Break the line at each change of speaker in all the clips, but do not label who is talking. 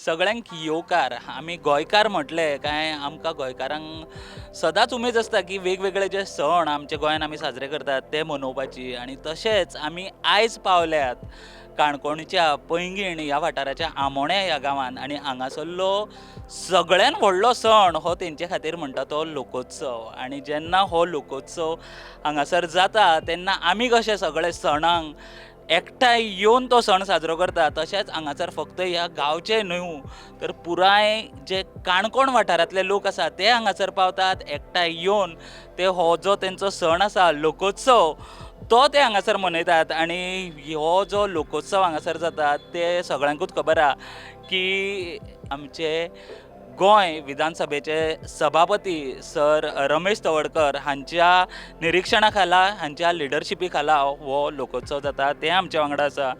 सगळ्यांक येवकार. आमी गोंयकार म्हटले काय आमकां गोंयकारांक सदांच उमेद आसता की वेगवेगळे जे सण आमच्या गोंयान आमी साजरे करतात ते मनोवपाची. आनी तशेंच आमी आयज पावल्यात काणकोणच्या पैंगीण ह्या वाठाराच्या आमोण्या ह्या गांवान आनी हांगासरलो सगळ्यान व्हडलो सण हो तेंचे खातीर म्हणटा तो लोकोत्सव. आनी जेन्ना हो लोकोत्सव हांगासर जाता तेन्ना आमी कशे सगळे सणांक एकठांय येवन तो सण साजरो करता, तशेंच हांगासर फक्त ह्या गांवचे न्हू तर पुराय जे काणकोण वाठारांतले लोक आसा ते हांगासर पावतात. एकठांय येवन ते हो जो तेंचो सण आसा लोकोत्सव तो ते हांगासर मनयतात. आनी हो जो लोकोत्सव हांगासर जाता ते सगळ्यांकूच खबर आहा की आमचे गोंय विधानसभेचे सभापती सर रमेश तवडकर हांच्या निरिक्षणा खाला, हांच्या लिडरशिपी खाला हो लोकोत्सव जाता. ते आमच्या वांगडा आसा.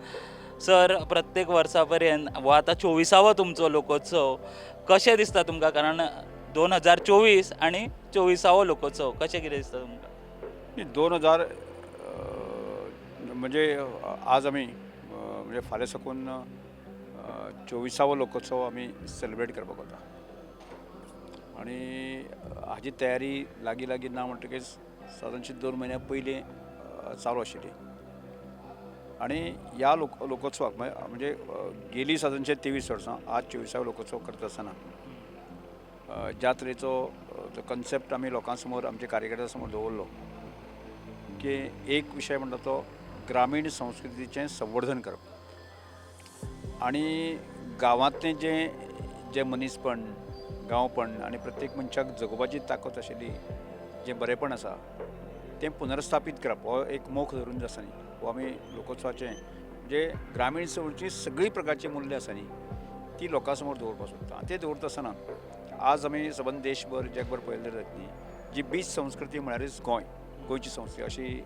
सर, प्रत्येक वर्सा पर्यंत हो आतां 24वो तुमचो लोकोत्सव, कशें दिसता तुमकां? कारण 2024 आनी 24वो लोकोत्सव, कशें कितें दिसता तुमकां?
2000 म्हणजे आज आमी म्हणजे फाल्यां साकून 24वो लोकोत्सव आमी सेलिब्रेट करपाक वता आनी हाजी तयारी लागीं लागीं ना म्हणटकीच सादारणशी 2 म्हयन्या पयलीं चालू आशिल्ली. आनी ह्या लोकोत्सवाक म्हणजे गेली सादारणशे 23 वर्सां, आज 24वो लोकोत्सव करता आसतना ज्या तरेचो जो कन्सेप्ट आमी लोकां समोर, आमच्या कार्यकर्त्यां समोर दवरलो की एक विशय म्हणटा तो ग्रामीण संस्कृतीचें संवर्धन करप आनी गांवांतलें जें जें मनीसपण, गांवपण आनी प्रत्येक मनशाक जगोवपाची ताकद आशिल्ली जें बरेंपण आसा तें पुनर्स्थापीत करप हो एक मोख धरून जो आसा न्ही हो आमी लोकोत्सवाचें म्हणजे ग्रामीण संस्कृतीची सगळीं प्रकारची मुल्यां आसा न्ही ती लोकां समोर दवरपाक सोदता. आनी तें दवरता आसतना आज आमी सबंद देशभर जगभर पळयलें जाता न्ही जी बीच संस्कृती म्हळ्यारच गोंय, गोंयची संस्कृती अशी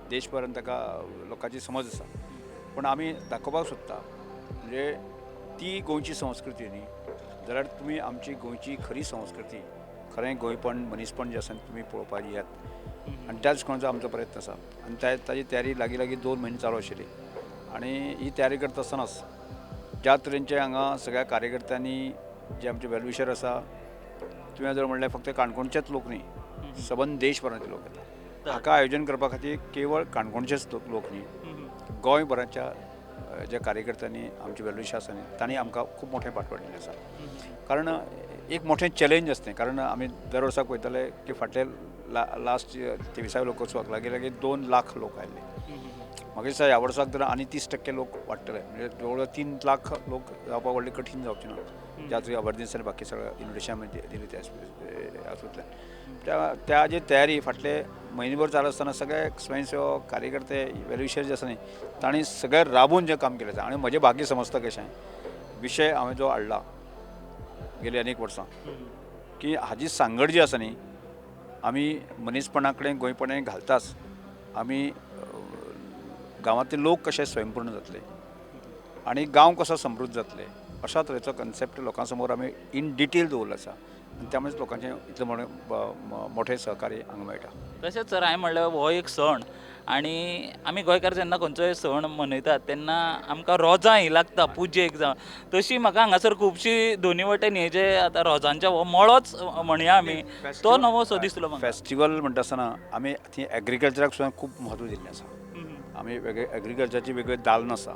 देशभरान ताका लोकांची समज आसा. पूण आमी दाखोवपाक सोदता म्हणजे ती गोंयची संस्कृती न्ही जाल्यार तुमी आमची गोंयची खरी संस्कृती, खरें गोंयपण, मनीसपण जें आसा तुमी पळोवपाक येयात. आनी त्या दृश्टिकोणाचो आमचो प्रयत्न आसा आनी ताजी तयारी लागीं लागीं 2 म्हयने चालू आशिल्ली. आनी ही तयारी करता आसतनाच ज्या तरेनचे हांगा सगळ्या कार्यकर्त्यांनी जे आमचे वेलविशर आसा, तुवें जर म्हणलें फक्त काणकोणचेच लोक न्ही, सबंद देशभरांतले लोक येता. हाका आयोजन करपा खातीर केवळ काणकोणचेच लोक न्ही, गोंयभराच्या ज्या कार्यकर्त्यांनी आमचे वेलविशर आसा न्ही तांणी आमकां खूब मोठें पाठबळ दिलें आसा. कारण एक मोठें चॅलेंज आसता, कारण आमी दर वर्साक पळयताले की फाटले लास्ट 23व्या लोकोत्सवाक लागीं लागीं 2 लाख लोक आयिल्ले. म्हाका दिसता ह्या वर्साक तर आनी 30% लोक वाडटले, म्हणजे जवळ जवळ 3 लाख लोक जावपाक व्हडलें कठीण जावचें ना. ज्या तरेन अवेरनेस आनी बाकी सगळें इन्विटेशन आमी दिली त्या हातूंतल्यान त्या जी तयारी फाटले म्हयनेभर चालू आसतना सगळे स्वयंसेवक, कार्यकर्ते, वेलविशर जे आसा न्ही तांणी सगळें राबून जें काम केलें आसा. आनी म्हजें भाग्य समजता कशें विशय हांवें जो हाडला गेली अनेक वर्सां की हाजी सांगड जी आसा न्ही आमी मनीसपणा कडेन, गोंयपणा घालताच आमी गांवांतले लोक कशे स्वयंपूर्ण जातले आनी गांव कसो समृद्ध जातले अशा तरेचो कन्सेप्ट लोकां समोर आमी इन डिटेल दवरलो आसा आनी त्यामुळेच लोकांचें इतलें मोठें सहकार्य हांगा मेळटा.
तशेंच सर, हांवें म्हणलें हो एक सण आनी आमी गोंयकार जेन्ना खंयचोय सण मनयतात तेन्ना आमकां रोजां ही लागता पुजेक जावं, तशी म्हाका हांगासर खुबशी दोनी वटेन हे जे आतां रोजांचे हो मळोच म्हणया आमी तो नवोसो दिसलो म्हाका.
फेस्टिवल म्हणटा आसतना आमी थंय एग्रीकल्चराक सुद्दां खूब म्हत्व दिल्लें आसा. आमी वेगळे एग्रीकल्चराची वेगळी दालनां आसा,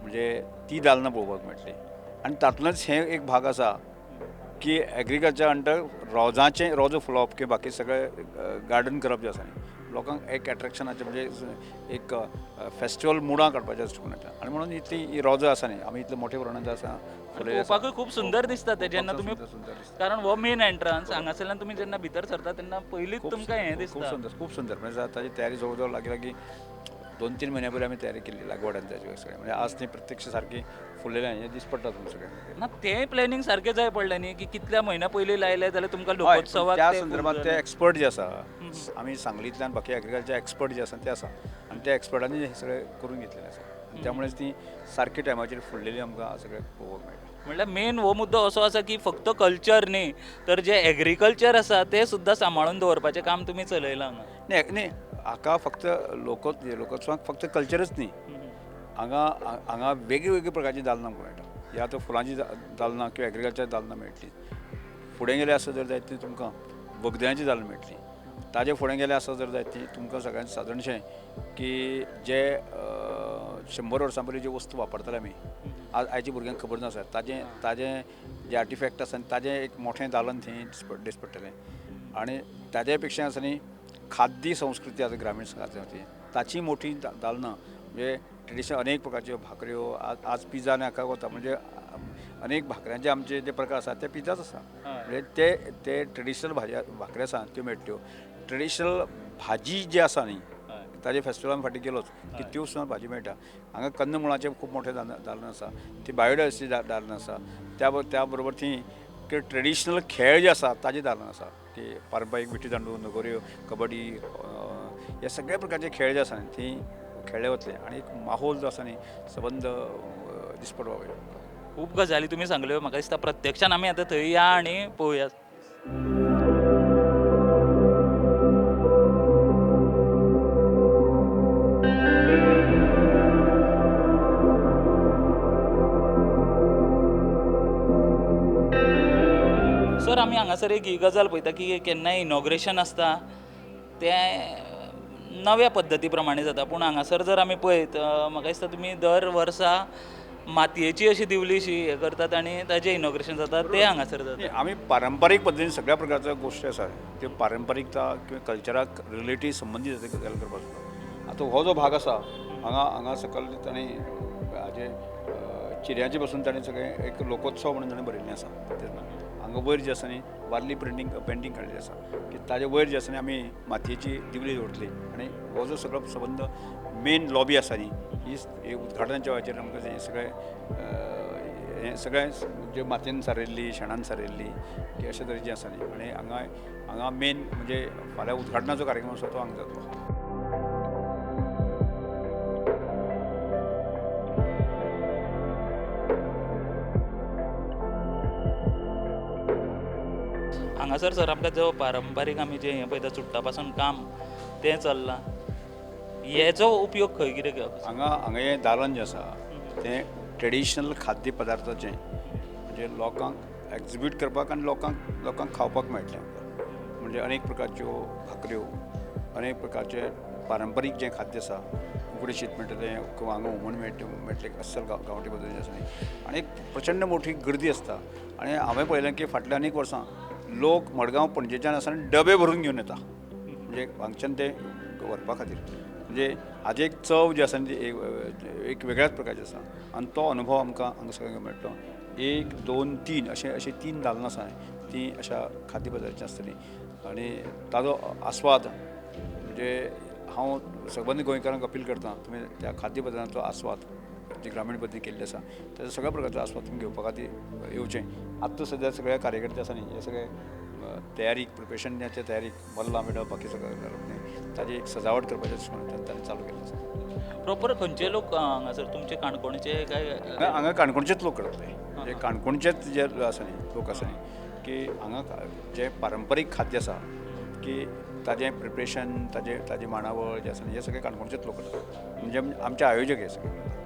म्हणजे ती दालनां पळोवपाक मेळटली. आनी तातूंतच हें एक भाग आसा की एग्रीकल्चर अंडर रोजांचें, रोजां फुलोवप किंवा बाकी सगळें गार्डन करप जें आसा न्ही लोकांक एक एट्रेक्शनाचें म्हणजे एक फेस्टिवल मुडां काडपाचें दृश्टिकोणांतल्यान. आनी म्हणून इतली ही रोजां आसा न्ही आमी इतले मोठे प्रमाणांत आसा फुलयलें आसा.
पळोवपाकूय खूब सुंदर दिसता ते जेन्ना तुमी,
सुंदर दिसता.
कारण हो मेन एंट्रन्स हांगासरल्यान तुमी जेन्ना भितर सरता तेन्ना पयलींच तुमकां हें
खूब
दिसता.
सुंदर, खूब सुंदर. म्हणजे ताजी तयारी जवळ जवळ लागीं लागीं 2-3 म्हयन्या पयलीं आमी तयारी केल्ली लागवड आनी ताजी सगळें, म्हणजे आज ती प्रत्यक्ष सारकी फुललेलें हें दिस पडटा तुमकां सगळ्यांक.
ना तें प्लॅनिंग सारकें जाय पडलें न्ही की कितल्या म्हयन्या पयलीं लायलें जाल्यार तुमकां
हय,
लोकोत्सवाक
त्या
ते
संदर्भात
फूल
ते
जालें.
एक्सपर्ट जे आसा आमी सांगलींतल्यान बाकी एग्रीकल्चर एक्सपर्ट जे आसा ते आसा आनी त्या एक्सपर्टांनी हें सगळें करून घेतलेलें आसा आनी त्यामुळेच ती सारकी टायमाचेर फुडलेली आमकां सगळें पळोवपाक मेळटा.
म्हणल्यार मेन हो मुद्दो असो आसा की फक्त कल्चर न्ही तर जे एग्रीकल्चर आसा तें सुद्दां सांबाळून दवरपाचें काम तुमी चलयलां हांगा.
न्ही न्ही हाका फक्त लोकोत्सवाक फक्त कल्चरच न्ही, हांगा हांगा वेगळे वेगळे प्रकारची दालनां आमकां मेळटा. ह्या आतां फुलांची दालनां किंवा एग्रीकल्चर दालनां मेळटलीं. फुडें गेलें आसत जर जायत ती तुमकां वखदांची दालनां मेळटलीं. ताजे फुडें गेलें आसत जर जायत ती तुमकां सगळ्यांत सादारणशें की जे 100 वर्सां पयलीं ज्यो वस्तू वापरताले आमी, आज आयच्या भुरग्यांक खबर नासा, ताजें ताजें जे आर्टिफॅक्ट आसा आनी ताजें एक मोठें दालन थंय दिस पडटलें. आनी ताजे पेक्षा आसा न्ही खाद्य संस्कृती आतां ग्रामीण समाजाची ताची मोठी दालनां, म्हणजे ट्रेडिशनल अनेक प्रकारच्यो भाकऱ्यो, आज आज पिझ्झा आनी हाका वता, म्हणजे अनेक भाकऱ्यांचे आमचे जे प्रकार आसा ते पिझ्झाच आसा. म्हणजे ते ते ट्रेडिशनल भाजया भाकऱ्यो आसा त्यो मेळट्यो. ट्रेडिशनल भाजी जी आसा न्ही ताजे फेस्टिवलान फाटीं गेलोच की त्यो सुद्दां भाजी मेळटा. हांगा कंदमुळाचें खूब मोठें दालन आसा, ती बायोडायवर्सिटी दालन आसा. त्या बरोबर थंय की ट्रेडिशनल खेळ जे आसा ताजें दालन आसा की पारंपारीक विटी दांडू, लगोऱ्यो, कबड्डी, हे सगळे प्रकारचे खेळ जे आसा न्ही थंय खेळ्ळे वतले आनी एक माहोल जो आसा न्ही सबंद दिसपटो.
खूब गजाली तुमी सांगल्यो, म्हाका दिसता प्रत्यक्षान आमी आतां थंय या आनी पळोवया. सर, आमी हांगासर एक ही गजाल पळयता की केन्नाय इनॉग्रेशन आसता तें नव्या पद्दती प्रमाणे जाता, पूण हांगासर जर आमी पळयत म्हाका दिसता तुमी दर वर्सा मातयेची अशी दिवलीशी हें करतात आनी ताजें इनॉग्रेशन जाता तें हांगासर जाता.
आमी पारंपारीक पद्दतीन सगळ्या प्रकारच्यो गोश्टी आसा त्यो पारंपारीकता किंवा कल्चराक रिलेटीव संबंदीत आसा गजाल करपाक सोदता. आतां हो जो भाग आसा हांगा हांगा सकयल ताणें हाजे चिऱ्यांचे पसून ताणें सगळें एक लोकोत्सव म्हणून ताणें बरयल्लें आसा. हांगा वयर जे आसा न्ही वारली प्रिंटींग पेंटींग काडलेली आसा की ताजे वयर जे आसा न्ही आमी मातयेची दिवली दवरतली आनी हो जो सगळो सबंद मेन लॉबी आसा न्ही ही उद्घाटनाच्या वेळाचेर आमकां हें सगळें हें सगळें जे मातयेन सारयल्ली, शेणान सारयल्ली की अशे तरेचें आसा न्ही. आनी हांगा हांगा मेन म्हणजे फाल्यां उद्घाटनाचो कार्यक्रम आसा तो हांगा जातलो.
हांगासर सर आमकां जो पारंपारीक आमी जें हें पळयता चुट्टा पासून काम तें चल्लां, हेचो उपयोग खंय कितें घेवप?
हांगा हांगा हें दालन जें आसा तें ट्रेडिशनल खाद्य पदार्थाचें म्हणजे लोकांक एक्जिबीट करपाक आनी लोकांक लोकांक खावपाक मेळटलें आमकां. म्हणजे अनेक प्रकारच्यो भाकऱ्यो, अनेक प्रकारचे पारंपारीक जें खाद्य आसा, उकडें शीत मेळटलें किंवा हांगा हुमण मेळटलें अस्सल गांवठी पद्दतीन आसा न्ही. आनी एक प्रचंड मोठी गर्दी आसता आनी हांवें पळयलें की फाटल्या अनेक वर्सां लोक मडगांव पणजेच्यान आसा आनी डबे भरून घेवन येता, म्हणजे हांगच्यान ते व्हरपा खातीर. म्हणजे हाजी एक चव जी आसा ती एक वेगळ्याच प्रकारची आसा आनी तो अनुभव आमकां हांगा सगळ्यांक मेळटलो. 1 2 3 अशें अशीं 3 दालनां आसा तीं अशा खाद्य पदार्थाचीं आसतलीं आनी ताजो आस्वाद म्हणजे हांव सबंद गोंयकारांक अपील करता, तुमी त्या खाद्य पदार्थाचो आस्वाद जी ग्रामीण पद्दतीन केल्ली आसा ताजो सगळ्या प्रकारचो आस्वाद तुमी घेवपा खातीर येवचें. आत्तां सद्या सगळे कार्यकर्ते आसा न्ही हे सगळे तयारीक प्रिपरेशनाचे तयारीक मल्लां मेडप बाकी सगळें ताजी एक सजावट करपाचें दृश्टीकोनांतल्यान तांणी चालू केल्लें आसा.
प्रोपर खंयचे लोक हांगासर तुमचे काणकोणचे काय?
हांगा काणकोणचेच लोक करतले, म्हणजे काणकोणचेच जे आसा न्ही लोक आसा न्ही की हांगा जें पारंपारीक खाद्य आसा की ताजें प्रिपरेशन, ताजें ताजी मांडावळ जें आसा न्ही हें सगळें काणकोणचेच लोक करतात, म्हणजे आमचे आयोजक हे सगळे करतात.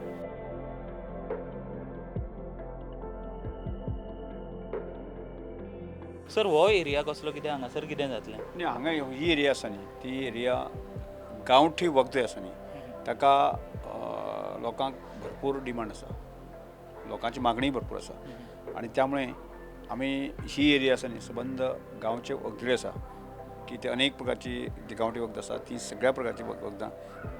सर, हो एरिया कसलो कितें हांगासर कितें जातलें?
न्ही, हांगा ही एरिया आसा न्ही ती एरिया गांवठी वखदां आसा न्ही ताका लोकांक भरपूर डिमांड आसा, लोकांची मागणी भरपूर आसा आनी त्यामुळे आमी ही एरिया आसा न्ही सबंद गांवचे वखदळी आसा की ते अनेक प्रकारची जी गांवठी वखदां आसा ती सगळ्या प्रकारची वखदां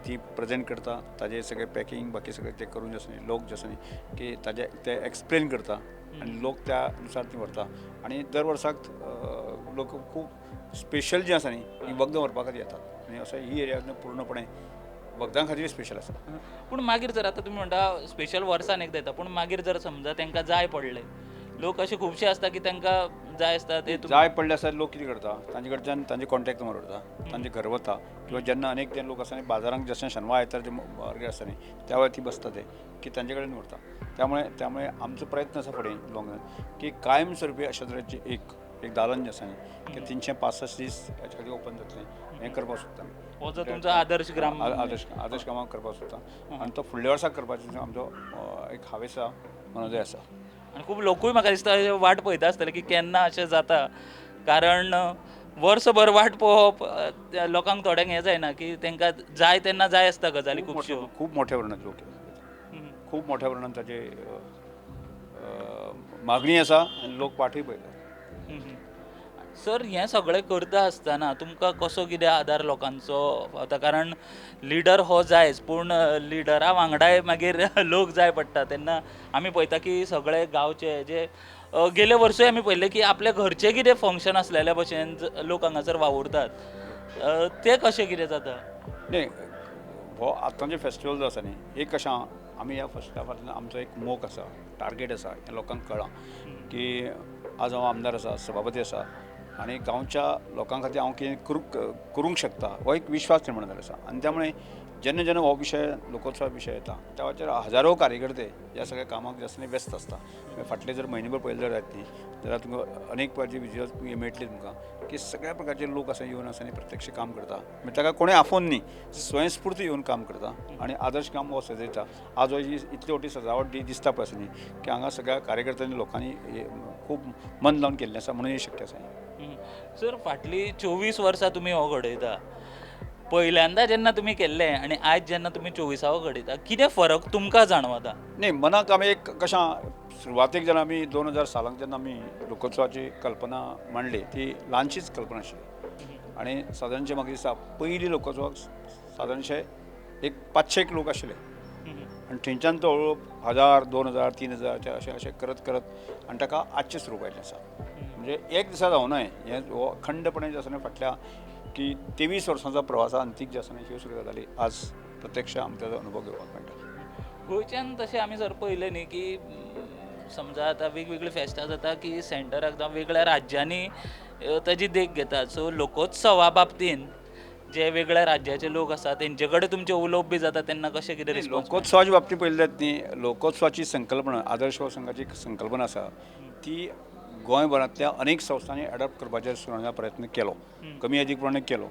ती प्रेजेंट करता, ताजें सगळें पॅकिंग बाकी सगळें ते करून जे आसा न्ही लोक जे आसा न्ही की ताजे ते एक्सप्लेन करता आनी लोक त्या नुसार ती व्हरता. आनी दर वर्साक लोक खूब स्पेशल जी आसा न्ही ती वखदां व्हरपा खातीर येतात आनी असो ही एरिया पूर्णपणे वखदां खातीर स्पेशल आसा.
पूण मागीर जर आतां तुमी म्हणटा स्पेशल वर्सान एकदां येता, पूण मागीर जर समजा तांकां जाय पडलें, लोक अशे खुबशे आसता की तांकां जाय आसता ते
जाय पडले आसल्यार लोक कितें करता, तांचे कडच्यान तांचे कॉन्टेक्ट नंबर व्हरता, तांचे घर वता किंवा जेन्ना अनेक ते लोक आसा न्ही बाजारांक जशें शेनवार आयतार जे मार्केट आसता न्ही त्या वेळार ती बसता ते की तांचे कडेन व्हरता. त्यामुळे त्यामुळे आमचो प्रयत्न आसा फुडें लॉंग रन की कायम स्वरुपी अशा तरेची एक एक दालन जें आसा न्ही की 365 दीस हाचे खातीर ओपन जातलें हें करपाक सोदता आमी.
हो जो तुमचो आदर्श ग्राम
आदर्श ग्रामाक करपाक सोदता आनी तो फुडल्या वर्साक करपाचो आमचो एक हावेस आसा. मनोदय आसा.
आनी खूब लोकूय म्हाका दिसता वाट पळयता आसतले की केन्ना अशें जाता, कारण वर्सभर वाट पळोवप लोकांक थोड्यांक हें जायना की तांकां जाय तेन्ना जाय आसता गजाली खुबश्यो.
खूब मोठ्या प्रमाणात लोक, खूब मोठ्या प्रमाणात ताचे मागणी आसा आनी लोक वाटूय पळयतात.
सर, हें सगळें करता आसतना तुमकां कसो कितें आदार लोकांचो आतां, कारण लिडर हो जायच पूण लिडरा वांगडाय मागीर लोक जाय पडटा, तेन्ना आमी पळयता की सगळे गांवचे जे गेले वर्सूय आमी पळयल्ले की आपल्या घरचें कितें फंक्शन आसलेल्या भशेन लोक हांगासर वावुरतात, तें कशें कितें जाता?
न्ही, हो आतांचे फेस्टिवल जो आसा न्ही, एक कशें आमी ह्या फेस्टा फाटल्यान आमचो एक मोख आसा, टार्गेट आसा, हें लोकांक कळ्ळां की आज हांव आमदार आसा, सभापती आसा आनी गांवच्या लोकां खातीर हांव कितें करूंक शकता हो एक विश्वास निर्माण जाल्लो आसा. आनी त्यामुळे जेन्ना जेन्ना हो विशय लोकोत्सवा विशय येता त्या हजारो कार्यकर्ते ह्या सगळ्या कामाक जे आसा न्ही व्यस्त आसता. फाटले जर म्हयनेभर पळयले जर जायत न्ही जाल्यार तुमकां अनेक प्रकारचे विज्युअल्स मेळटले तुमकां की सगळ्या प्रकारचे लोक आसा येवन आसा न्ही प्रत्यक्ष काम करता. म्हणजे ताका कोणें आफोवन न्ही, स्वयंस्फूर्त येवन काम करता आनी आदर्श काम हो सजयता. आज हो ही इतली व्हडली सजावट जी दिसता पळय आसा न्ही की हांगा सगळ्या कार्यकर्त्यांनी लोकांनी खूब मन लावन केल्लें आसा म्हणून हें शक्य आसा.
सर, फाटलीं 24 वर्सां तुमी हो घडयता, पहिल्यांदा जेन्ना तुमी केल्लें आनी आयज जेन्ना तुमी 24वो घडयता, कितें फरक तुमकां जाणवता?
न्ही, मनाक आमी एक कशें सुरवातेक जेन्ना आमी 2000 सालांत जेन्ना आमी लोकोत्सवाची कल्पना मांडली ती ल्हानशीच कल्पना आशिल्ली आनी सादारणशें म्हाका दिसता पयली लोकोत्सवाक सादारणशें एक 500 लोक आशिल्ले आनी थंयच्यान तो हळू 1000, 2000, 3000 अशें अशें करत करत आनी ताका आजचें स्वरूप आयिल्लें आसा. म्हणजे एक दिसा जावना हें, हो अखंडपणे जें आसा न्ही फाटल्या की 23 वर्सांचो प्रवासा अंतीक जे आसा न्ही ह्यो सगळ्यो गजाली आज प्रत्यक्ष आमकां ताजो अनुभव घेवपाक मेळटा.
गोंयच्यान तशें आमी सर पळयलें न्ही की समजा आतां वेगवेगळी फेस्तां जाता की सेंटराक जावं वेगळ्या राज्यांनी ताजी देख घेतात, सो लोकोत्सवा बाबतीन जे वेगळ्या राज्याचे लोक आसा तेंचे कडेन तुमचें उलोवप बी जाता तेन्ना कशें कितें रिस्पॉन्स?
लोकोत्सवाच्या बाबतींत पळयलें जायत न्ही, लोकोत्सवाची संकल्पना आदर्श संघाची संकल्पना आसा ती गोंयभरांतल्या अनेक संस्थांनी एडॉप्ट करपाचे सुद्दां प्रयत्न केलो, कमी अधिक प्रमाणात केलो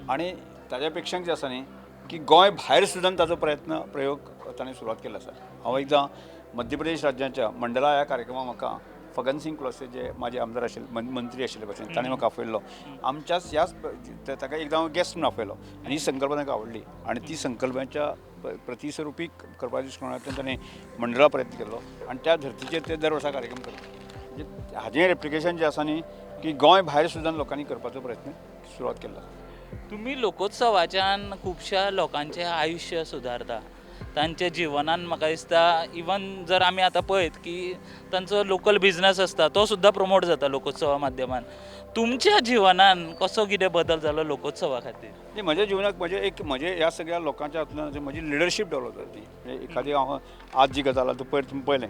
आनी ताज्या पेक्षा जें आसा न्ही की गोंय भायर सुद्दां ताजो प्रयोग ताणें सुरवात केल्लो आसा. हांव एकदां मध्य प्रदेश राज्याच्या मंडला ह्या कार्यक्रमाक म्हाका फगन सिंग कुलस्ते जे म्हाजे आमदार आशिल्ले, मंत्री आशिल्ले भशेन, ताणें म्हाका आपयल्लो. आमच्याच ह्याच ताका एकदां हांव गेस्ट म्हणून आपयलो आनी ही संकल्पना ताका आवडली आनी ती संकल्पनाच्या प्रतिस्वरुपी करपाच्या दृश्टिकोनांतल्यान ताणें मंडळा प्रयत्न केल्लो आनी त्या धर्तीचेर ते दर वर्सा कार्यक्रम करता. म्हणजे हाजें रेप्लिकेशन जें आसा न्ही की गोंय भायर सुद्दां लोकांनी करपाचो प्रयत्न सुरवात केल्लो आसा.
तुमी लोकोत्सवाच्यान खुबश्या लोकांचें आयुश्य सुदारता, तांच्या जिवनान म्हाका दिसता इवन जर आमी आतां पळयत की तांचो लोकल बिजनस आसता तो सुद्दां प्रमोट जाता लोकोत्सवा माध्यमान. तुमच्या जिवनान कसो कितें बदल जालो लोकोत्सवा खातीर?
न्ही, म्हज्या जिवनाक म्हजें एक म्हजें ह्या सगळ्या लोकांच्या हातूंतल्यान म्हजी लिडरशीप डेवलप जाली. म्हणजे एखादी हांव आज जी गजाल आसा पयर तुमी पळयलें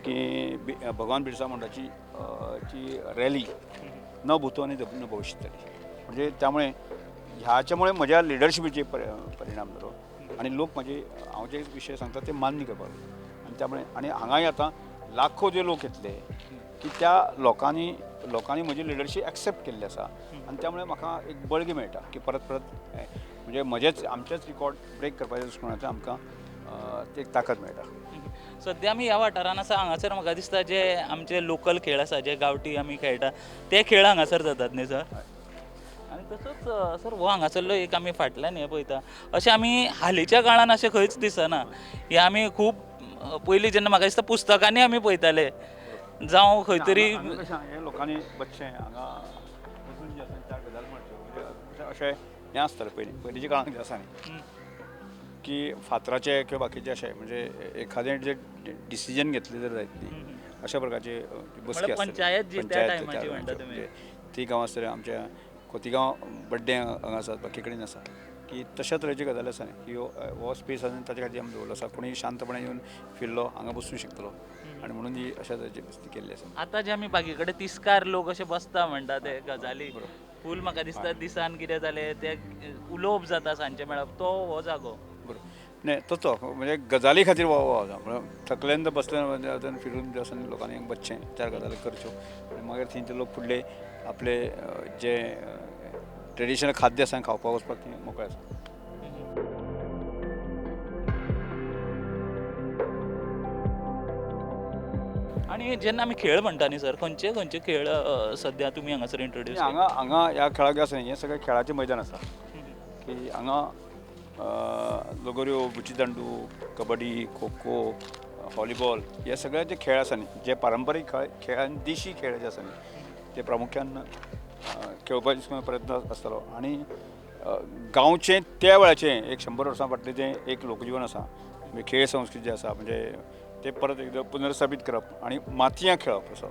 की भगवान बिरसा मुंडाची जी रॅली न भूतो आनी न भविष्य जाली, म्हणजे त्यामुळे ह्याच्यामुळे म्हज्या लिडरशिपीचेर परिणाम जालो आनी लोक म्हजे हांव जे विशय सांगता ते मान्य करपाक लागले. आनी त्यामुळे आनी हांगाय आतां लाखो जे लोक येतले की त्या लोकांनी लोकांनी म्हजी लिडरशीप एक्सेप्ट केल्ली आसा आनी त्यामुळे म्हाका एक बळगें मेळटा की परत परत म्हणजे म्हजेच आमचेच रिकॉर्ड ब्रेक करपाच्या दृश्टिकोनांतल्यान आमकां ती एक ताकद मेळटा.
सद्या आमी ह्या वाठारान आसा, हांगासर म्हाका दिसता जे आमचे लोकल खेळ आसा, जे गांवठी आमी खेळटा ते खेळ हांगासर जातात न्ही सर? आनी तसोच सर हो हांगासरलो एक आमी फाटल्यान हें पळयता, अशें आमी हालींच्या काळान अशें खंयच दिसना. हें आमी खूब पयलीं जेन्ना म्हाका दिसता पुस्तकांनी आमी पळयताले जावं खंय तरी
हे लोकांनी बसचें हांगा बसून जें आसा चार गजाल म्हणच्यो, म्हणजे अशें हें आसतालें पयलीं पयलींच्या काळान जें आसा न्ही की फातराचे किंवा बाकीचे अशें म्हणजे एखादें जे डिसिजन घेतलें जर जायत न्ही अशा प्रकारचे बसके आसताले.
पंचायत जी त्या टायमाची म्हणटा तुमी,
ती गांव आसतले आमच्या खोतिगांव बड्डें हांगा आसात, बाकी कडेन आसा की तशा तरेची गजाली आसा न्ही की हो स्पेस आसा ताच्या खातीर आमी दवरलो आसा, कोणीय शांतपणे येवन फिरलो हांगा बसूंक शकतलो आनी म्हणून ही अशा तरेची बसकी केल्ली आसा.
आतां जे आमी बाकी कडेन तिस्कार लोक अशे बसता म्हणटा ते गजाली फूल म्हाका दिसता दिसान कितें जालें ते उलोवप जाता सांजचें मेळप, तो हो जागो
बरोबर न्ही तो म्हणजे गजाली खातीर हो आसा, म्हळ्यार थकल्यान बसले फिरून जे आसा लोकांनी बसचें चार गजाली करच्यो आनी मागीर थंयचे लोक फुडले आपले जे ट्रेडिशनल खाद्य आसा खावपाक वचपाक थंय मोकळे आसा.
आनी जेन्ना आमी खेळ म्हणटा न्ही सर, खंयचे खंयचे खेळ सद्या तुमी हांगासर इंट्रोड्यूस?
हांगा हांगा ह्या खेळाक आसा, हें सगळें खेळाचें मैदान आसा की हांगा लगोऱ्यो, गुची दांडू, कबड्डी, खो खो, व्हॉलीबॉल हे सगळे जे खेळ आसा न्ही, जे पारंपारीक खेळ खेळ आनी देशी खेळ जे आसा न्ही, ते प्रामुख्यान खेळपाचो प्रयत्न आसतालो. आनी गांवचें त्या वेळाचें एक 100 वर्सां फाटलें जें एक लोकजिवन आसा, म्हणजे खेळ संस्कृती जी आसा, म्हणजे ते परत एकदां पुनर्स्थापीत करप आनी मातयां खेळप असो.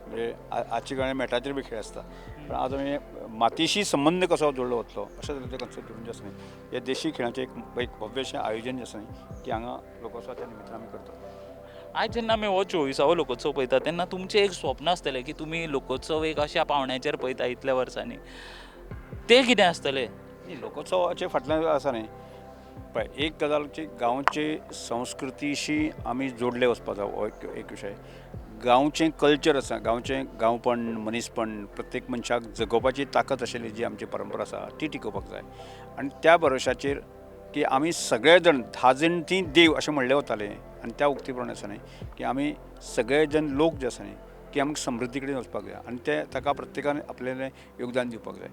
म्हणजे आजच्या काळार मेटाचेर बी खेळ आसता, पण आज आमी मातयेशी संबंद कसो जोडलो वतलो अशें तरेचे कन्सेप्ट धरून जे आसा न्ही, हे देशी खेळाचें एक भव्य अशें आयोजन जें आसा न्ही की हांगा लोकोत्सवाच्या निमित्तान आमी करतात.
आयज जेन्ना आमी हो 24वो लोकोत्सव पळयता तेन्ना तुमचें एक स्वप्न आसतलें की तुमी लोकोत्सव एक अशा पावंड्याचेर पळयता इतल्या वर्सांनी, तें कितें आसतलें?
लोकोत्सवाचे फाटल्यान आसा न्ही पळय, एक गजाल की गांवचे संस्कृतीशी आमी जोडले वचपाक जाय, हो एक विशय. गांवचें कल्चर आसा, गांवचें गांवपण, मनीसपण, प्रत्येक मनशाक जगोवपाची ताकद आशिल्ली जी आमची परंपरा आसा ती टिकोवपाक जाय. आनी त्या भरोशाचेर की आमी सगळे जाण 10 जाण ती देव अशें म्हणलें वतालें, आनी त्या उक्ती प्रमाणे आसा न्ही की आमी सगळे जण लोक जे आसा न्ही की आमकां समृद्धी कडेन वचपाक जाय आनी ते ताका प्रत्येकान आपलें योगदान दिवपाक जाय.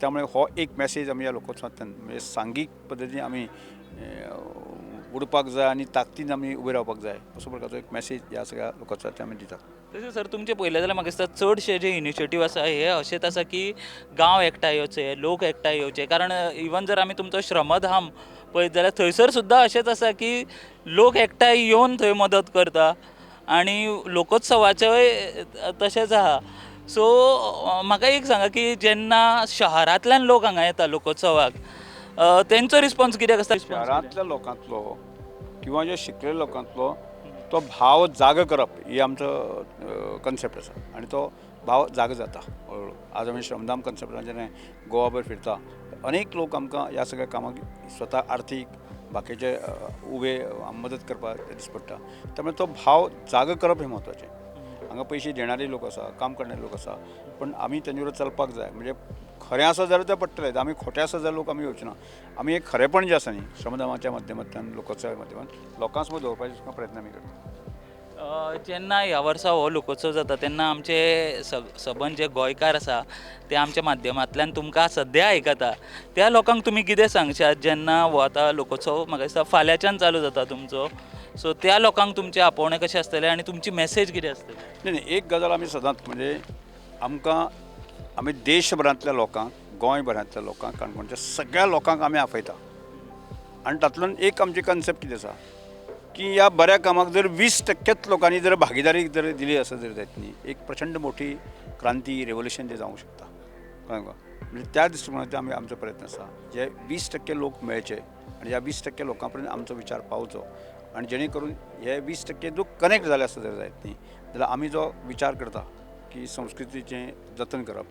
त्यामुळे हो एक मॅसेज आमी ह्या लोकोत्सवांतल्यान म्हणजे सांघीक पद्दतीन आमी उडपाक जाय आनी ताकदीन आमी उबे रावपाक जाय असो प्रकारचो एक मॅसेज ह्या सगळ्या लोकोत्सवांतल्यान आमी दितात.
तशें सर, तुमचें पळयलें जाल्यार म्हाका दिसता चडशे जे इनिशिएटीव आसा हे अशेंच आसा की गांव एकठांय येवचे, लोक एकठांय येवचे. कारण इवन जर आमी तुमचो श्रमधाम पळयत जाल्यार थंयसर सुद्दां अशेंच आसा की लोक एकठांय येवन थंय मदत करता आनी लोकोत्सवाचेय तशेंच आहा. सो म्हाका एक सांगा की जेन्ना शहरांतल्यान लोक हांगा येता लोकोत्सवाक तेंचो रिस्पोन्स कित्याक आसता?
शहरांतल्या लोकांतलो किंवा जे शिकलेल्या लोकांतलो तो भाव जागो करप ही आमचो कन्सेप्ट आसा आनी तो भाव जागो जाता हळू हळू. आज आमी श्रमधाम कन्सेप्टान जेन्ना गोवाभर फिरता अनेक लोक आमकां ह्या सगळ्या कामाक स्वता आर्थीक बाकीचे उबे मदत करपाक दिस पडटा. त्यामुळे तो भाव जागो करप हें म्हत्वाचें. हांगा पयशे देणारे लोक आसा, काम करणारे लोक आसा, पण आमी तेंचे बरोबर चलपाक जाय. म्हणजे खरें आसा जाल्यार तें पडटलें, आमी खोटें आसा जाल्यार लोक आमी येवचे ना. आमी एक खरेंपण जें आसा न्ही श्रमदामाच्या माध्यमांतल्यान, लोकोत्सवाच्या माध्यमांतल्यान लोकां समोर दवरपाचो प्रयत्न आमी करता.
जेन्ना ह्या वर्सा हो लोकोत्सव जाता तेन्ना आमचे सबंद जे गोंयकार आसा ते आमच्या माध्यमांतल्यान तुमकां सद्या आयकता, त्या लोकांक तुमी कितें सांगशात जेन्ना हो आतां लोकोत्सव म्हाका दिसता फाल्यांच्यान चालू जाता तुमचो, सो त्या लोकांक तुमचें आपोवणें कशें आसतलें आनी तुमची मॅसेज कितें आसतली?
न्ही न्ही, एक गजाल आमी सदांच म्हणजे आमकां आमी देशभरांतल्या लोकांक, गोंयभरांतल्या लोकांक, काणकोणच्या सगळ्या लोकांक आमी आपयता. आनी तातूंतल्यान एक आमची कन्सेप्ट कितें आसा की ह्या बऱ्या कामाक जर 20% लोकांनी जर भागीदारी जर दिली आसा जर जायत न्ही, एक प्रचंड मोठी क्रांती, रेवोल्युशन तें जावंक शकता. कळ्ळें तुका? म्हणजे त्या दृश्टिकोनांतल्यान आमी आमचो प्रयत्न आसा जे 20% लोक मेळचे आनी ह्या 20% लोकां पर्यंत आमचो विचार पावचो आनी जेणे करून हे 20% लोक कनेक्ट जाले आसता जर जायत न्ही जाल्यार आमी जो विचार करता की संस्कृतीचें जतन करप,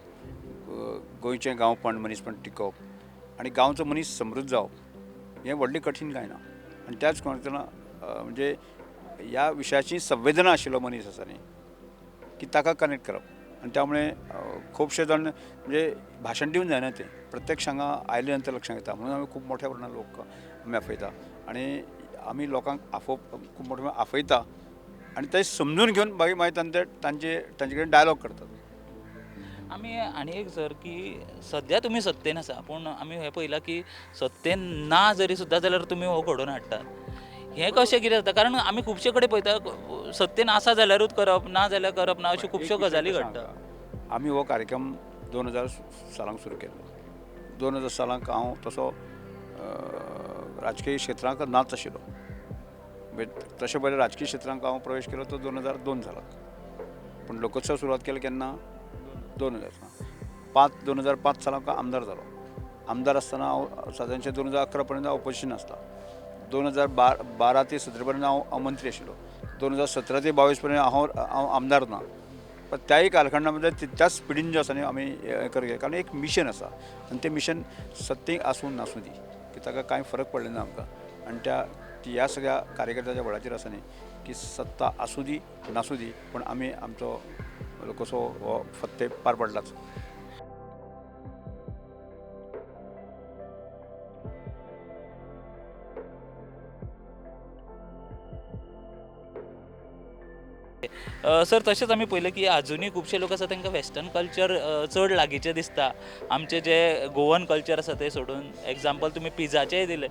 गोंयचें गांवपण, मनीसपण टिकोवप आनी गांवचो मनीस समृद्ध जावप हें व्हडलें कठीण कांय ना. आनी त्याच कोणाक म्हणजे ह्या विशयाची संवेदना आशिल्लो मनीस आसा न्ही की ताका कनेक्ट करप. आनी त्यामुळे खुबशे जाण म्हणजे भाशण दिवन जायना, तें प्रत्यक्ष हांगा आयले नंतर लक्षांत येता. म्हणून आमी खूब मोठ्या प्रमाणात लोक आमी आपयता आनी आमी लोकांक खूब मोठ्या प्रमाणात आपयता आनी ते समजून घेवन मागीर मागीर तांचे तांचे कडेन डायलॉग करतात.
आमी आनी एक सर की सद्या तुमी सत्तेन आसा, पूण आमी हें पळयलां की सत्तेन ना जरी सुद्दां जाल्यार तुमी हो घडोवन हाडटात, हें कशें कितें जाता? कारण आमी खुबशे कडेन पळयता सत्तेन आसा जाल्यारूच करप, ना जाल्यार करप ना, अश्यो खुबश्यो गजाली घडटा.
आमी हो कार्यक्रम 2000 सालांक सुरू केल्लो. 2000 सालांक हांव तसो राजकीय क्षेत्रांत नाच आशिल्लो. तशें पळयल्यार राजकीय क्षेत्रांत हांव प्रवेश केलो तो 2002 सालाक, पूण लोकोत्सव सुरवात केलो केन्ना 2005 2005 सालाक आमदार जालो. आमदार आसतना हांव सादारणशें 2011 पर्यंत हांव ऑपोजिशन आसता. 2012 ते 17 पर्यंत हांव मंत्री आशिल्लो. 2017 ते 22 पर्यंत हांव आमदार ना. पण त्याही कालखंडामध्ये तितक्याच स्पिडीन जो आसा न्ही आमी हें करया, कारण एक मिशन आसा आनी तें मिशन सत्तेक आसूं नासूं दी की ताका कांय फरक पडलें ना आमकां. आनी त्या ह्या सगळ्या कार्यकर्त्याच्या बळाचेर आसा न्ही की सत्ता आसूं दी नासूं दी, पूण आमी आमचो लोकोत्सव हो फत्ते पार पडलाच.
सर, तशेंच आमी पळयलें की आजुनूय खुबशे लोक आसा तांकां वेस्टर्न कल्चर चड लागींचें दिसता, आमचें जे गोवन कल्चर आसा तें सोडून. एग्जाम्पल तुमी पिझ्झाचेंय दिलें,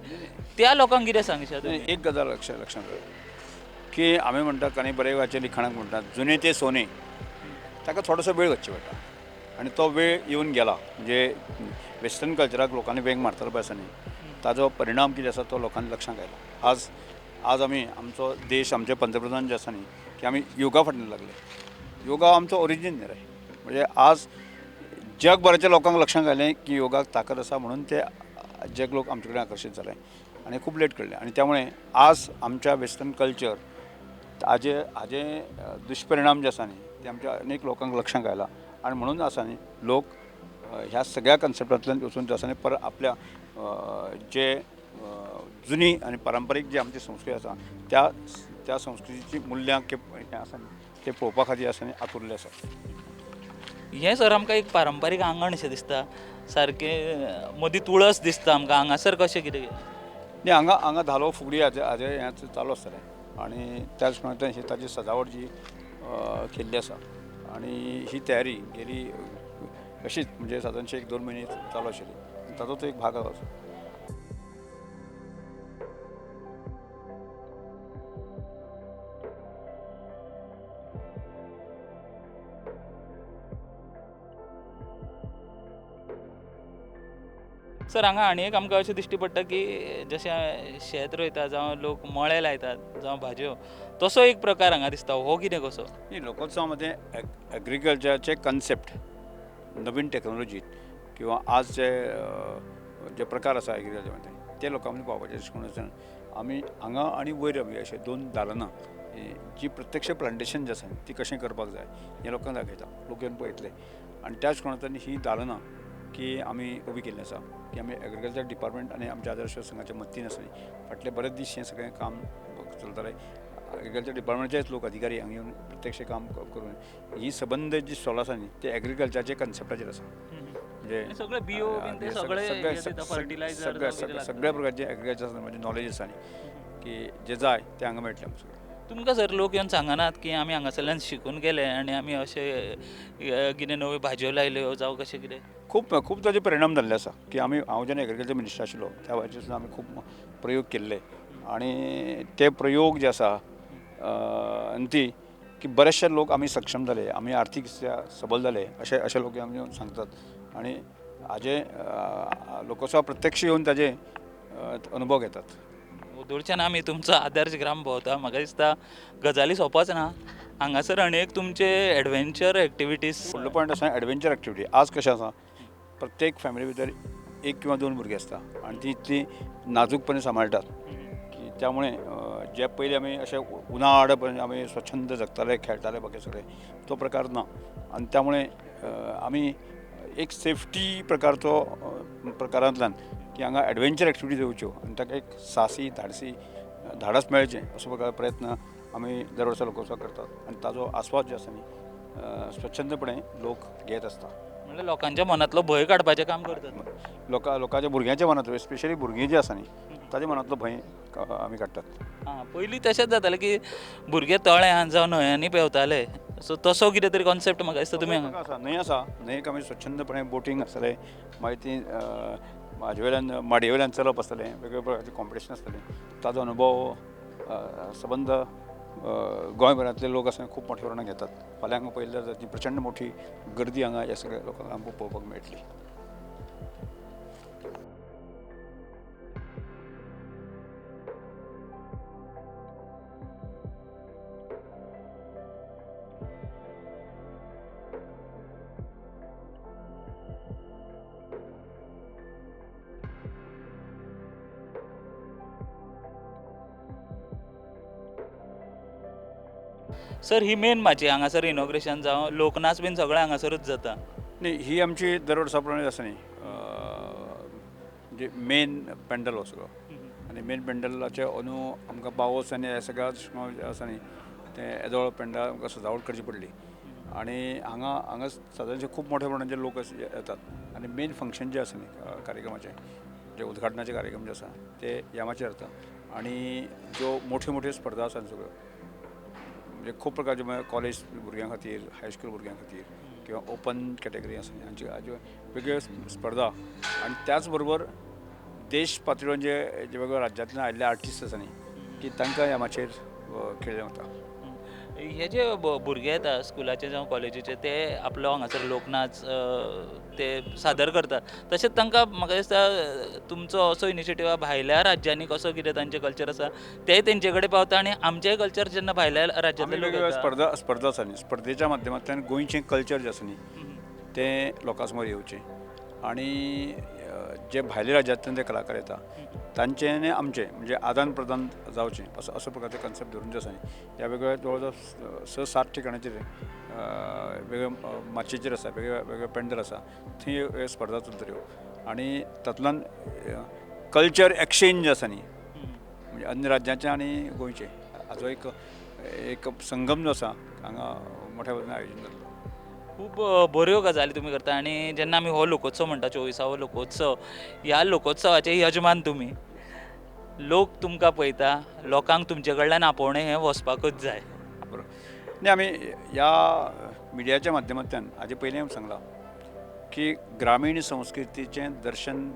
त्या लोकांक कितें सांगशात तुमी?
एक गजाल लक्षांत दवर की आमी म्हणटात आनी बरें लिखाणाक म्हणटात जुने ते सोने, ताका थोडोसो वेळ वचचो पडटा आनी तो वेळ येवन गेला. म्हणजे वेस्टर्न कल्चराक लोकांनी वेंग मारतलो पळय आसा न्ही, ताजो परिणाम कितें आसा तो लोकांनी लक्षांत आयला. आज आज आमी आमचो देश, आमचे पंतप्रधान जे आसा न्ही, की आमी योगा फाटल्यान लागले. योगा आमचो ओरिजीन न्ही रे, म्हणजे आज जगभराच्या लोकांक लक्षांत आयलें की योगाक ताकद आसा, म्हणून ते जग लोक आमचे कडेन आकर्शीत जाले आनी खूब लेट कळ्ळें. आनी त्यामुळे आज आमच्या वेस्टर्न कल्चर हाजे दुश्परिणाम जे आसा न्ही ते आमच्या अनेक लोकांक लक्षांत आयला. आनी म्हणून आसा न्ही लोक ह्या सगळ्या कन्सेप्टांतल्यान वचून जे आसा न्ही परत आपल्या जे जुनी आनी पारंपारीक जी आमची संस्कृती आसा त्या त्या संस्कृतीची मुल्यां हें आसा न्ही ते पळोवपा खातीर आसा न्ही आतुरले आसा.
हें सर आमकां एक पारंपारीक आंगण शें दिसता, सारकें मदीं तुळस दिसता आमकां. हांगासर कशें कितें?
न्ही, हांगा हांगा धालो फुगडी हाजे हाजे हें चालू आसतलें आनी त्याच प्रमाणे ताजी सजावट जी केल्ली आसा आनी ही तयारी गेली अशीच म्हणजे सादारणशे 1-2 म्हयने चालू आशिल्ली, ताचो तो एक भाग आसा.
सर, हांगा आनी एक आमकां अशें दिश्टी पडटा की जशें शेत रोयता जावं लोक मळे लायतात जावं भाजयो, तसो एक प्रकार हांगा दिसता. हो कितें कसो?
न्ही, लोकोत्सवा मदें एग्रीकल्चराचे कन्सेप्ट नवीन टॅक्नोलॉजीत किंवा आज जे जे प्रकार आसा एग्रीकल्चर मदें ते लोकां मदीं पावपाचें. अशें करून आमी हांगा आनी वयर आमी अशें 2 दालनां जी प्रत्यक्ष प्लांटेशन जें आसा ती कशें करपाक जाय हें लोकांक दाखयता, लोक येवन पळयतले. आनी त्याच कोणांतल्यान ही दालनां की आमी उबी केल्ली आसा की आमी एग्रीकल्चर डिपार्टमेंट आनी आमच्या आदर्श संघाच्या मदतीन आसा न्ही फाटले बरेच दीस हें सगळें काम चलतालें. एग्रीकल्चर डिपार्टमेंटाचेच लोक अधिकारी हांगा येवन प्रत्यक्ष काम करून ही सबंद जी स्टॉल आसा न्ही ते एग्रीकल्चराचे कन्सेप्टाचेर आसा. म्हणजे
सगळे बियो बीन ते सगळे हे दिता, फर्टिलायझर जावं कितें लागता.
सगळ्या प्रकारचे एग्रीकल्चर म्हणजे नॉलेज आसा न्ही की जे जाय ते हांगा मेळटलें आमकां सगळें.
तुमकां सर लोक येवन सांगनात की आमी हांगासरल्यान शिकून गेले आनी आमी अशें कितें नव्यो भाजयो लायल्यो जावं कशें कितें?
खूब खूब ताजे परिणाम जाल्ले आसा की आमी, हांव जेन्ना एग्रीकल्चर मिनिस्टर आशिल्लो त्या वेळाचेर सुद्दां आमी खूब प्रयोग केल्ले आनी ते प्रयोग जे आसा आनी ती की बरेचशे लोक आमी सक्षम जाले, आमी आर्थीक सबल जाले अशे अशे लोक आमी येवन सांगतात आनी हाजे लोकोत्सवा प्रत्यक्ष येवन ताजे अनुभव घेतात.
ओदोळच्यान आमी तुमचो आदर्श ग्राम भोंवता, म्हाका दिसता गजाली सोंपच ना हांगासर. आनी एक तुमचे एडवेंचर एक्टिविटीज
फुडलो पॉयंट आसा एडवेंचर एक्टिविटी. आज कशें आसा प्रत्येक फॅमिली भितर 1 किंवा 2 भुरगीं आसता आनी ती इतली नाजूकपणे सांबाळटात की त्यामुळे जे पयलीं आमी अशे उनाड आमी स्वच्छंद जगताले, खेळटाले बाकी सगळे, तो प्रकार ना. आनी त्यामुळे आमी एक सेफ्टी प्रकारचो प्रकारांतल्यान की हांगा एडवेंचर एक्टिविटी येवच्यो आनी ताका एक साहसी धाडसी धाडस मेळचें असो प्रकार प्रयत्न आमी दर वर्सा लोकोत्सव करतात आनी ताजो आस्वाद जो आसा न्ही स्वच्छंदपणे लोक घेत आसता.
म्हणल्यार लोकांच्या मनांतलो भंय काडपाचें काम करतात.
लोकांच्या भुरग्यांच्या मनांतलो, स्पेशली भुरगीं जी आसा न्ही ताच्या मनांतलो भंय आमी काडटात.
आं, पयलीं तशेंच जातालें की भुरगे तळ्यान जावं न्हंयांनी पेंवताले, सो तसो कितें तरी कॉन्सेप्ट म्हाका दिसता तुमी हांगा
आसा. न्हंय आसा, न्हंयेक आमी स्वच्छंदपणे बोटींग आसतलें, मागीर ती हाजे वयल्यान माडये वयल्यान चलप आसतलें, वेगवेगळे प्रकारचे कॉम्पिटिशन आसतलें. ताजो अनुभव सबंद गोंयभरांतले लोक आसा खूब मोठ्या प्रमाणात घेतात. फाल्यां हांगा पळयलें जाल्यार ती प्रचंड मोठी गर्दी हांगा ह्या सगळ्या लोकांक आमकां पळोवपाक मेळटली.
सर, ही मेन माची हांगासर इनॉग्रेशन जावं लोकनाच बीन सगळें हांगासरूच जाता.
न्ही, ही आमची दर वर्सा प्रमाणे आसा न्ही म्हणजे मेन पेंडल हो सगळो आनी मेन पेंडलाचे अंदू आमकां पावस आनी हे सगळ्या आसा न्ही तें येदोळ पेंडल आमकां सजावट करची पडली आनी हांगा हांगा सादारणशे खूब मोठ्या प्रमाणाचे लोक येतात आनी मेन फंक्शन जें आसा न्ही कार्यक्रमाचें, जे उद्घाटनाचे कार्यक्रम जे आसा ते ह्या माचयेर जाता आनी ज्यो मोठ्यो मोठ्यो स्पर्धा आसा सगळ्यो म्हणजे खूब प्रकारचे कॉलेज भुरग्यां खातीर, हायस्कूल भुरग्यां खातीर किंवा ओपन कॅटेगरी आसा हांचे हाज्यो वेगवेगळ्यो स्पर्धा. आनी त्याच बरोबर देश पातळीवर जे जे वेगवेगळ्या राज्यांतल्यान आयिल्ले आर्टिस्ट आसा न्ही की तांकां ह्या माचयेर खेळ्ळें वता.
हे जे भुरगे येता स्कुलाचे जावं कॉलेजीचे, ते आपलो हांगासर लोकनाच ते सादर करतात. तशेंच तांकां म्हाका दिसता तुमचो असो इनिशिएटीव, भायल्या राज्यांनी कसो कितें तांचें कल्चर आसा तें तेंचे कडेन पावता आनी आमचेंय कल्चर जेन्ना भायल्या
आमी
राज्यांतले लोक
वेगवेगळ्यो
येता
स्पर्धा स्पर्धा आसा न्ही, स्पर्धेच्या माध्यमांतल्यान गोंयचें कल्चर जें आसा न्ही तें लोकां समोर येवचें आनी जे भायल्या राज्यांतल्यान जे कलाकार येता तांचें आनी आमचें म्हणजे आदान प्रदान जावचें, असो असो प्रकारचे कन्सेप्ट धरून जे आसा न्ही ह्या वेगवेगळ्या जवळ जवळ 6-7 ठिकाणाचेर वेगळे माचयेचेर आसा, वेगळे वेगळे पेंडल आसा, थंय ह्यो स्पर्धा चलतल्यो आनी तातूंतल्यान कल्चर एक्सचेंज आसा न्ही, म्हणजे अन्य राज्यांचें आनी गोंयचें हाचो एक एक संगम जो आसा हांगा मोठ्या प्रमाणात आयोजन जातलें.
खूब बऱ्यो गजाली तुमी करता. आनी जेन्ना आमी हो लोकोत्सव म्हणटा, 24वो लोकोत्सव, ह्या लोकोत्सवाचे यजमान तुमी, लोक तुमकां पळयता, लोकांक तुमचे कडल्यान आपोवणें हें वचपाकूच जाय.
बरोबर न्ही, आमी ह्या मिडियाच्या माध्यमांतल्यान हाजे पयलीं आमी सांगलां की ग्रामीण संस्कृतीचें दर्शन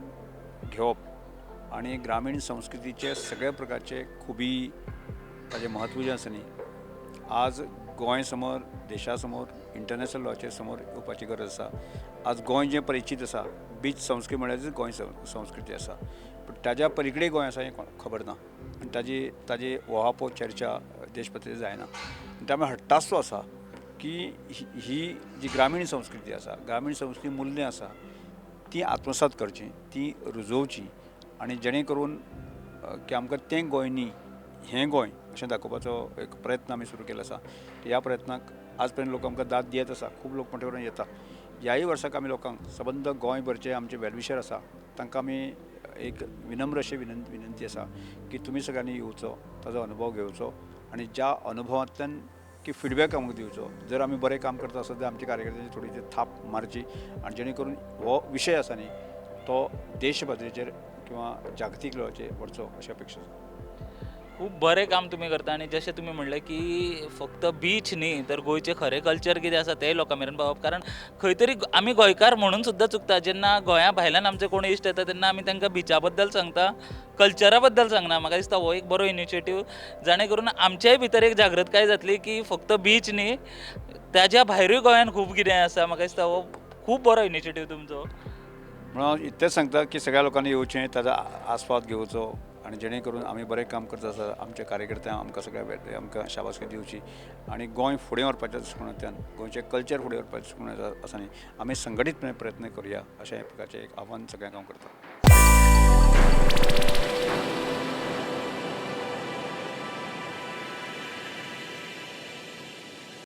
घेवप आनी ग्रामीण संस्कृतीचे सगळे प्रकारचे खुबी, ताजें म्हत्व जें आसा न्ही, आज गोंय समोर, देशा समोर, इंटरनॅशनल लॉचे समोर येवपाची गरज आसा. आज गोंय जें परिचीत आसा, बीच संस्कृती म्हळ्यार गोंय संस्कृती आसा, पूण ताज्या पलीकडे गोंय आसा हें कोणाक खबर ना आनी ताजी ताजी ओहापो चर्चा देश पातळीर जायना. आनी त्यामुळे हट्टास जो आसा की ही जी ग्रामीण संस्कृती आसा, ग्रामीण संस्कृती मुल्यां आसा ती आत्मसात करची, ती रुजोवची आनी जेणे करून की आमकां तें गोंय न्ही हें गोंय अशें दाखोवपाचो एक प्रयत्न आमी सुरू केलो आसा. ह्या प्रयत्नाक आज पर्यंत लोक आमकां दाद दियत आसा, खूब लोक मोठ्या प्रमाणात येता. ह्याय वर्साक आमी लोकांक सबंद गोंयभरचे आमचे वेलविशर आसा तांकां आमी एक विनम्र अशी विनंती आसा की तुमी सगळ्यांनी येवचो, ताजो अनुभव घेवचो आनी ज्या अनुभवांतल्यान की फिडबॅक आमकां दिवचो. जर आमी बरें काम करता आसत जाल्यार आमच्या कार्यकर्त्यांची थोडी ती थाप मारची आनी जेणे करून हो विशय आसा न्ही तो देश पातळीचेर किंवा जागतीक लेवलाचेर व्हरचो अशी अपेक्षा आसा.
खूब बरें काम तुमी करता आनी जशें तुमी म्हणलें की फक्त बीच न्ही तर गोंयचें खरें कल्चर कितें आसा तेंय लोकां मेरेन पावप, कारण खंय तरी आमी गोंयकार म्हणून सुद्दां चुकता. जेन्ना गोंया भायल्यान आमचे कोण इश्ट येता तेन्ना आमी तांकां बिचा बद्दल सांगता, कल्चरा बद्दल सांगना. म्हाका दिसता हो एक बरो इनिशिएटीव, जाणें करून आमचेय भितर एक जागृतकाय जातली की फक्त बीच न्ही ताज्या भायरूय गोंयान खूब कितें आसा. म्हाका दिसता हो खूब बरो इनिशिएटीव तुमचो.
म्हणून हांव इतलेंच सांगता की सगळ्या लोकांनी येवचें, ताजो आस्वाद घेवचो आनी जेणे करून आमी बरें काम करता आसा, आमच्या कार्यकर्त्यांक आमकां सगळ्या आमकां शाबासकी दिवची आनी गोंय फुडें व्हरपाच्या दृश्टिकोणांतल्यान, गोंयचें कल्चर फुडें व्हरपाच्या दृश्टिकोणांतल्यान आसा न्ही आमी संघटीतपणे प्रयत्न करुया अशें प्रकारचें एक आव्हान सगळ्यांक हांव करता.